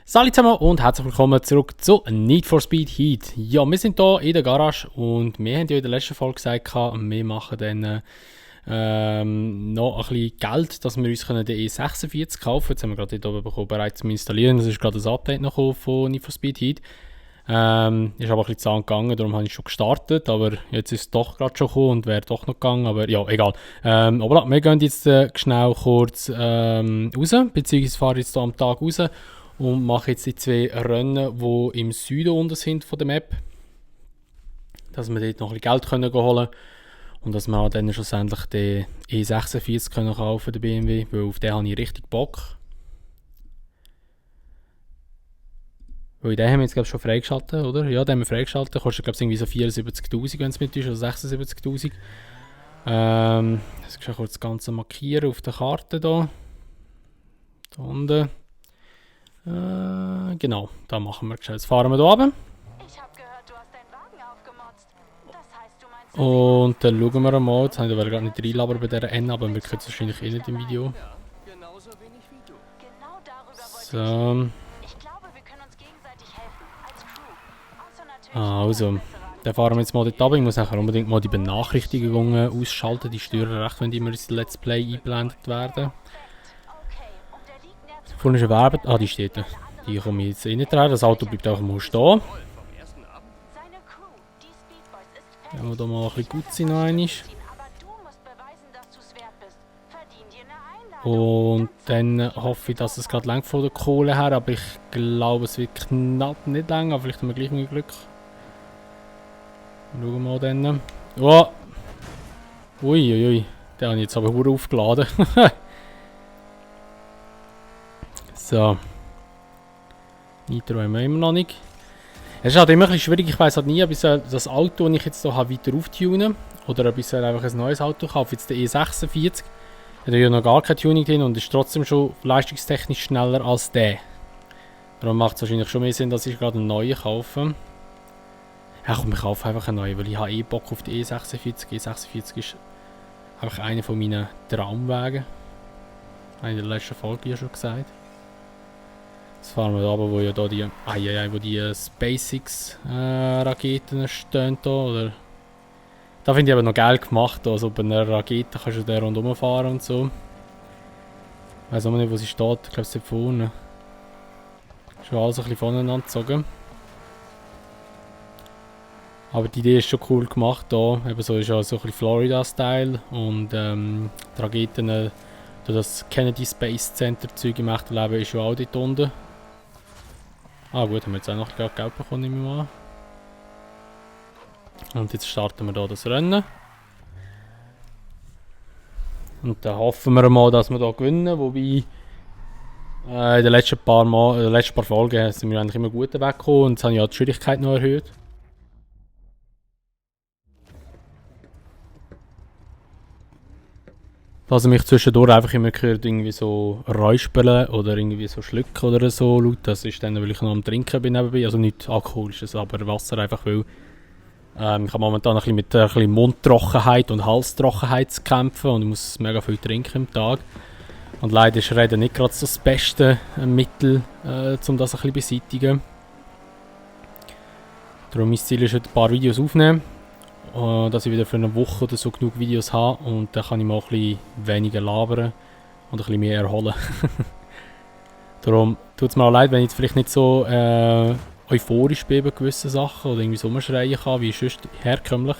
Salut zusammen und herzlich willkommen zurück zu Need for Speed Heat. Ja, wir sind hier in der Garage und wir haben ja in der letzten Folge gesagt, wir machen dann noch ein bisschen Geld, dass wir uns den E46 kaufen können. Jetzt haben wir gerade hier oben bekommen, bereit zum Installieren. Das ist gerade ein Update noch von Need for Speed Heat. Ist aber ein bisschen zu lang gegangen, darum habe ich schon gestartet, aber jetzt ist es doch gerade schon gekommen und wäre doch noch gegangen, aber ja, egal. Aber wir gehen jetzt schnell kurz raus, beziehungsweise fahren jetzt hier am Tag raus und mache jetzt die zwei Rennen, die im Süden unten sind von der Map, dass wir dort noch ein bisschen Geld können holen und dass wir dann schlussendlich den E46 können kaufen, den BMW, weil auf den habe ich richtig Bock. Weil den haben wir jetzt glaube ich schon freigeschaltet, oder? Ja, den haben wir freigeschaltet. Kostet glaube ich irgendwie so 74'000, wenn es mit ist, oder 76'000. Jetzt kurz das Ganze markieren auf der Karte hier. Da unten. Genau, da machen wir gescheit. Jetzt fahren wir hier runter. Ich hab gehört, du hast deinen Wagen aufgemotzt. Das heißt, du meinst... Und dann schauen wir mal. Jetzt habe ich gerade nicht reinlabern bei dieser N, aber wir können es wahrscheinlich eh nicht im Video. Genauso wenig wie du. Genau darüber So. wollte ich. Ich glaube, wir können uns gegenseitig helfen. Als Crew. Außer natürlich... Also, dann fahren wir jetzt mal dort runter. Ich muss nachher unbedingt mal die Benachrichtigungen ausschalten. Die stören recht, wenn die immer ins Let's Play eingeblendet werden. Okay, und der liegt näher zu... Vorne ist eine Werbe... Ah, die steht da. Die komme ich jetzt nicht rein. Das Auto bleibt einfach mal stehen. Seine Crew, die Speedboys, ist fest. Wenn wir da mal ein bisschen gut sind noch einmal. Aber du musst beweisen, dass du es wert bist. Verdien dir eine Einladung. Und dann hoffe ich, dass es gerade lang von der Kohle her, aber ich glaube, es wird knapp nicht lang, aber vielleicht haben wir gleich mal Glück. Schauen wir mal dann. Oh! Uiuiui, den habe ich jetzt aber gut aufgeladen. So. Nitro haben wir immer noch nicht. Es ist halt immer ein bisschen schwierig, ich weiss halt nie, ob ich das Auto, das ich jetzt hier habe, weiter auftunen oder ob ich einfach ein neues Auto kaufe. Jetzt der E46. Der hat ja noch gar kein Tuning drin und ist trotzdem schon leistungstechnisch schneller als der. Darum macht es wahrscheinlich schon mehr Sinn, dass ich gerade einen neuen kaufe. Ja komm, ich kaufe einfach einen neuen, weil ich habe eh Bock auf die E46. E46 ist einfach einer von meinen Traumwagen. Habe ich in der letzten Folge ja schon gesagt. Jetzt fahren wir da aber, wo ja da die, wo die SpaceX Raketen stehen da, oder? Da finde ich aber noch geil gemacht, also bei einer Rakete kannst du da rundherum fahren und so. Ich weiss auch nicht, wo sie steht, ich glaube sie ist vorne. Schon alles ein bisschen voneinander gezogen. Aber die Idee ist schon cool gemacht da, eben so ist ja so ein bisschen Florida-Style und die Raketen, das Kennedy Space Center Zeug im echten Leben ist schon auch dort unten. Ah gut, haben wir jetzt auch noch Geld bekommen, nehme ich mal an. Und jetzt starten wir hier das Rennen. Und dann hoffen wir mal, dass wir hier gewinnen, wobei in den letzten paar Folgen sind wir eigentlich immer gut weggekommen und jetzt habe ich ja die Schwierigkeit noch erhöht. Dass ich mich zwischendurch einfach immer gehört, irgendwie so räuspern oder irgendwie so schlucken oder so laut. Das ist dann, weil ich noch am Trinken bin nebenbei. Also nicht alkoholisches, aber Wasser einfach, weil ich habe momentan ein bisschen mit ein bisschen Mundtrockenheit und Halstrockenheit zu kämpfen und ich muss mega viel trinken im Tag. Und leider ist Reden nicht gerade so das beste Mittel, um das ein bisschen beseitigen. Darum mein Ziel ist heute ein paar Videos aufnehmen. Dass ich wieder für eine Woche oder so genug Videos habe und dann kann ich mal ein bisschen weniger labern und ein bisschen mehr erholen. Darum tut es mir auch leid, wenn ich jetzt vielleicht nicht so euphorisch bin bei gewissen Sachen oder irgendwie so rumschreien kann, wie sonst herkömmlich.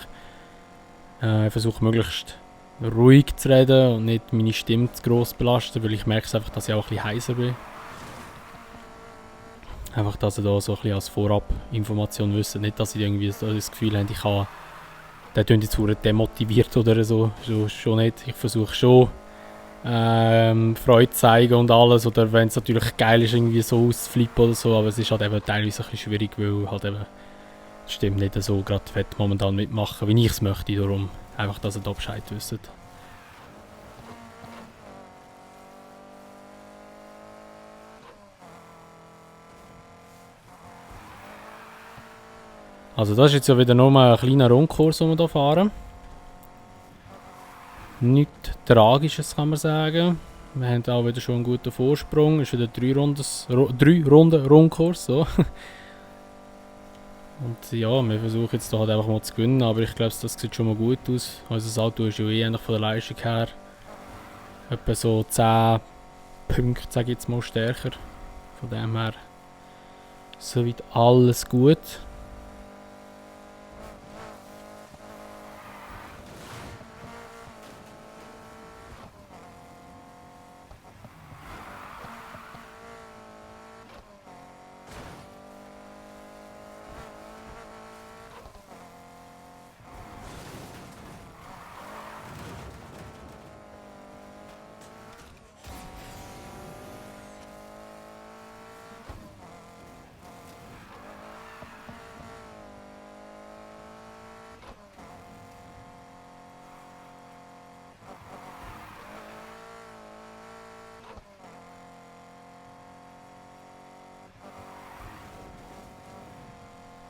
Ich versuche möglichst ruhig zu reden und nicht meine Stimme zu gross belasten, weil ich merke einfach, dass ich auch ein bisschen heiser bin. Einfach, dass ihr da so ein bisschen als Vorab-Information wisst, nicht, dass ich irgendwie das Gefühl habe, ich kann der tun jetzt verdammt demotiviert oder so, schon nicht. Ich versuche schon Freude zu zeigen und alles, oder wenn es natürlich geil ist, irgendwie so auszuflippen oder so, aber es ist halt eben teilweise ein bisschen schwierig, weil halt eben die Stimme nicht so gerade fett momentan mitmachen, wie ich es möchte, darum einfach, dass ihr da Bescheid wisst. Also das ist jetzt ja wieder nur mal ein kleiner Rundkurs, den wir hier fahren. Nichts Tragisches kann man sagen. Wir haben auch wieder schon einen guten Vorsprung. Es ist wieder 3 Runden Rundkurs. So. Und ja, wir versuchen jetzt da halt einfach mal zu gewinnen, aber ich glaube, das sieht schon mal gut aus. Also das Auto ist ja eh eigentlich von der Leistung her etwa so 10 Punkte, sage ich jetzt mal, stärker. Von dem her soweit alles gut.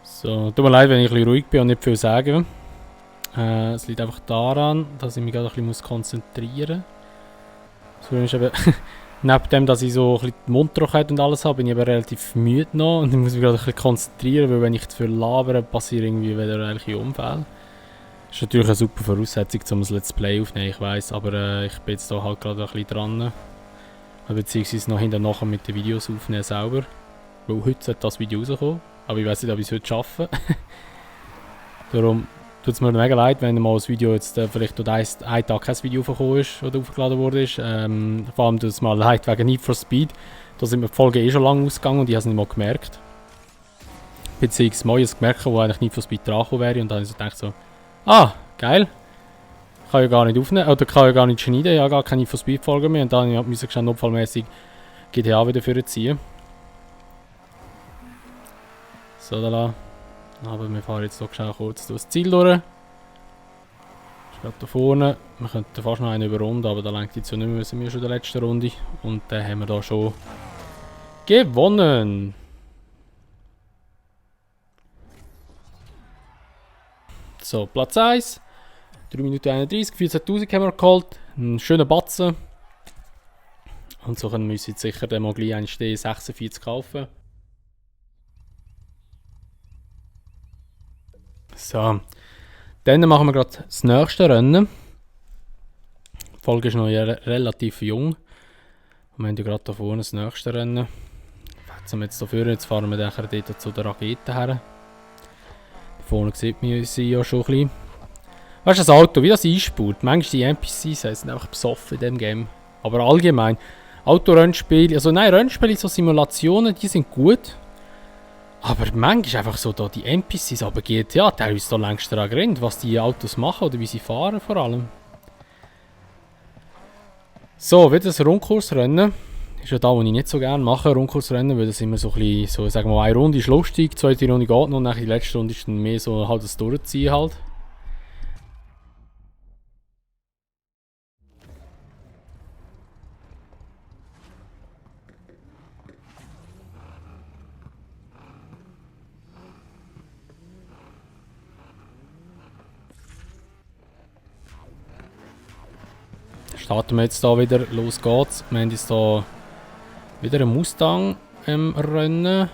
So, tut mir leid, wenn ich ein bisschen ruhig bin und nicht viel sage. Es liegt einfach daran, dass ich mich gerade ein bisschen konzentrieren muss. So ist eben neben dem, dass ich so ein bisschen die Mundtrockenheit und alles habe, bin ich aber relativ müde noch und ich muss mich gerade ein bisschen konzentrieren, weil wenn ich zu viel labere, passieren irgendwie wieder irgendwelche Unfälle. Das ist natürlich eine super Voraussetzung, um ein Let's Play aufzunehmen, ich weiss, aber ich bin jetzt da halt gerade ein bisschen dran. Beziehungsweise noch hinterher mit den Videos aufnehmen selber. Weil heute sollte das Video rauskommen. Aber ich weiß nicht, ob ich es heute schaffe. Darum tut es mir mega leid, wenn mal das Video jetzt vielleicht durch einen Tag kein Video aufgekommen ist oder aufgeladen wurde. Vor allem tut es mir leid wegen Need for Speed. Da sind mir die Folgen eh schon lange ausgegangen und ich habe es nicht mal gemerkt. Beziehungsweise mal es gemerkt, wo eigentlich Need for Speed dran wäre und dann habe ich so gedacht so, ah, geil. Kann ja gar nicht aufnehmen, oder kann ja gar nicht schneiden, ich habe gar keine Need for Speed Folgen mehr und dann musste ich notfallmäßig GTA wieder vorziehen. So, da. Aber wir fahren jetzt hier kurz durch das Ziel durch. Ist gerade da vorne. Wir könnten fast noch einen überrunden, aber da lenkt jetzt ja nicht mehr, wir sind schon in der letzten Runde. Und dann haben wir da schon gewonnen. So, Platz 1. 3 Minuten 31, 14.000 haben wir geholt. Ein schöner Batzen. Und so können wir uns jetzt sicher dann mal gleich einen stehen 46 kaufen. So, dann machen wir gerade das nächste Rennen. Die Folge ist noch relativ jung. Und wir haben ja gerade hier vorne das nächste Rennen. Jetzt fahren wir dann dort zu der Rakete her. Hier vorne sieht man sie ja schon ein bisschen. Weißt du, das Auto, wie das einspult? Manchmal die NPCs sind einfach besoffen in diesem Game. Aber allgemein, Autorennspiele, also nein, Rennspiele, so Simulationen, die sind gut. Aber manchmal ist einfach so, da die NPCs, aber GTA, der ist da längst daran gerannt, was die Autos machen oder wie sie fahren vor allem. So, wieder das Rundkursrennen. Ist ja da, wo ich nicht so gerne mache, Rundkursrennen, weil das immer so ein bisschen, so, sagen wir mal, eine Runde ist lustig, die zweite Runde geht noch und dann die letzte Runde ist dann mehr so halt das Durchziehen halt. Starten wir jetzt da wieder, los geht's. Wir haben jetzt hier wieder einen Mustang im Rennen.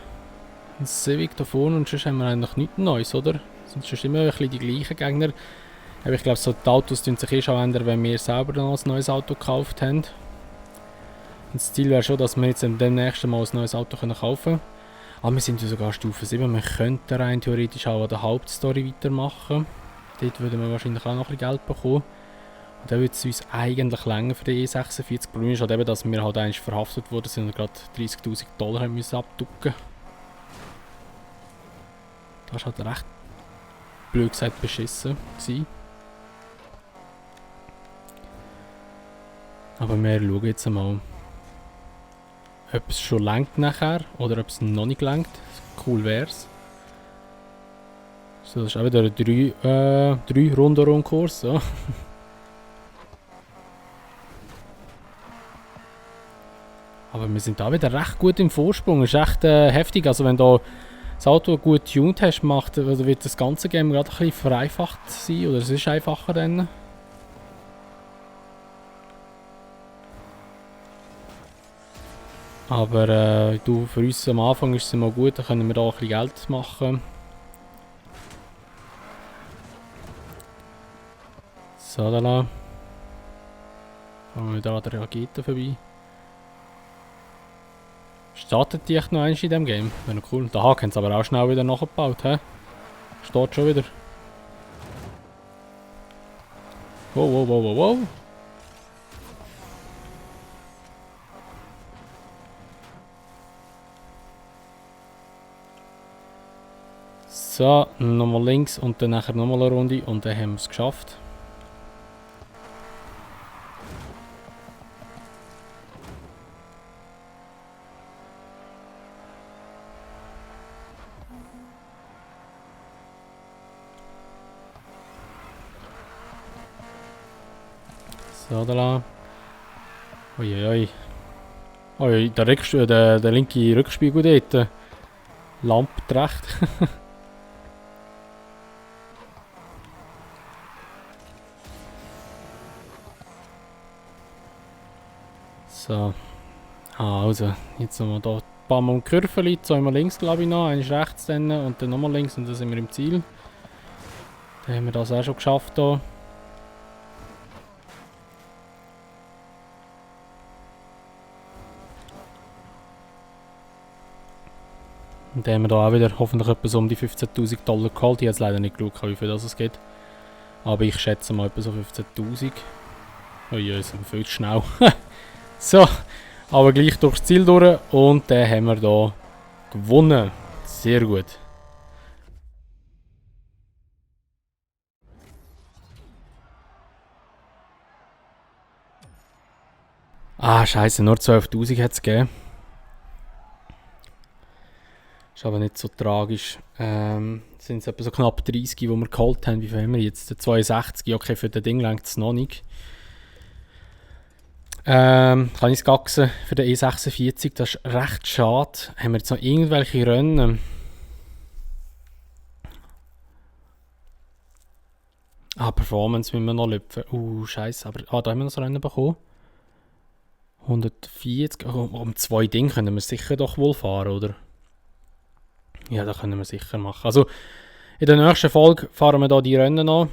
Ein Civic da vorne und sonst haben wir eigentlich nichts Neues, oder? Sonst sind immer ein bisschen die gleichen Gegner. Aber ich glaube, so die Autos tun sich schon ändern, wenn wir selber noch ein neues Auto gekauft haben. Und das Ziel wäre schon, dass wir jetzt demnächst mal ein neues Auto kaufen können. Aber wir sind ja sogar Stufe 7, wir könnten rein theoretisch auch an der Hauptstory weitermachen. Dort würden wir wahrscheinlich auch noch ein bisschen Geld bekommen. Und dann würde es uns eigentlich länger für die E46. Problem ist halt eben, dass wir halt eigentlich verhaftet wurden und gerade $30.000 haben müssen abducken. Das war halt recht, blöd gesagt, beschissen gewesen. Aber wir schauen jetzt mal, ob es schon langt nachher oder ob es noch nicht langt. Cool wär's. So, das ist auch wieder ein 3 Runden Rundkurs. So. Aber wir sind da wieder recht gut im Vorsprung. Das ist echt heftig. Also wenn du das Auto gut tuned hast, wird das ganze Game gerade ein bisschen vereinfacht sein. Oder es ist einfacher dann. Aber du, für uns am Anfang ist es mal gut, dann können wir da ein bisschen Geld machen. So, da lang. Fahren wir wieder an der Rakete vorbei. Startet die echt noch eins in diesem Game? Wäre noch cool. Der Haken haben sie aber auch schnell wieder nachgebaut, hä? Steht schon wieder. Wow, wow, wow, wow, wow. So, nochmal links und dann nachher nochmal eine Runde und dann haben wir es geschafft. So, da lang. Uiuiui. Ui, der linke Rückspiegel dort. Lampe recht. So. Also, jetzt nochmal hier ein paar Mal um die Kurve, zweimal links glaube ich noch, eins rechts dann und dann nochmal links und dann sind wir im Ziel. Dann haben wir das auch schon geschafft hier. Und dann haben wir da auch wieder hoffentlich etwas um die 15.000 Dollar geholt. Ich habe jetzt leider nicht geschaut, wie viel das es geht. Aber ich schätze mal etwa so 15.000. Oh je, sind wir viel zu schnell. So, aber gleich durchs Ziel durch und dann haben wir da gewonnen. Sehr gut. Ah, scheiße, nur 12.000 hat es gegeben. Ist aber nicht so tragisch. Sind es etwa so knapp 30, die wir geholt haben. Wie viel haben wir jetzt? 62, okay, für das Ding längt es noch nicht. Kann ich es gaxen für den E46, das ist recht schade. Haben wir jetzt noch irgendwelche Rennen? Performance müssen wir noch lüpfen. Scheiße, aber da haben wir noch so Rennen bekommen. 140, um 2 Dinge können wir sicher doch wohl fahren, oder? Ja, das können wir sicher machen. Also, in der nächsten Folge fahren wir da die Rennen noch.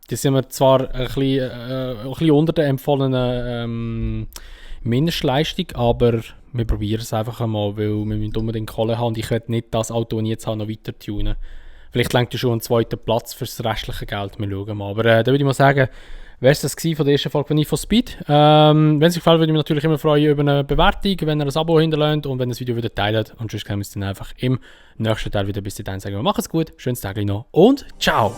Die sind wir zwar ein bisschen unter der empfohlenen Mindestleistung, aber wir probieren es einfach einmal, weil wir müssen unbedingt Kohle haben und ich werde nicht das Auto, das ich jetzt habe, noch weiter tunen. Vielleicht lenkt ihr schon einen zweiten Platz für das restliche Geld, wir schauen mal. Aber da würde ich mal sagen, wäre es das von der ersten Folge von Need for Speed. Wenn es euch gefällt, würde ich mich natürlich immer freuen über eine Bewertung, wenn ihr ein Abo hinterlässt und wenn ihr das Video wieder teilt. Und sonst können wir es dann einfach im nächsten Teil wieder. Bis dahin sagen wir, macht's gut, schönes Tag noch und ciao!